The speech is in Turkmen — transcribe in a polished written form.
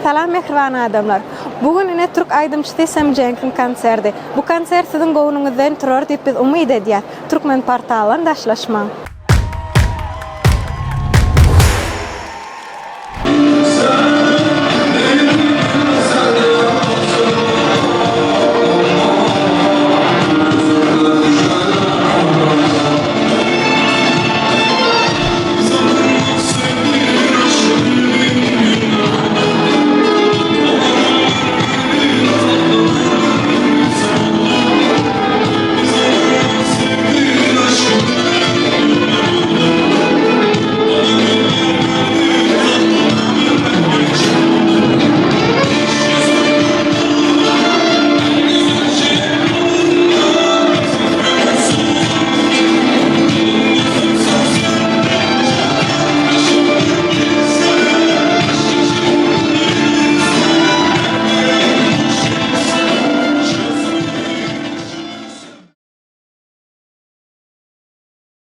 Salam mähriban adamlar. Bu gün ine türk aýdymçysy Sam Jenkiň konserdi. Bu konsert siziň göwnüňizden turar diýip biz umyt edýäs. Türkmen portaldan daşlaşmaň.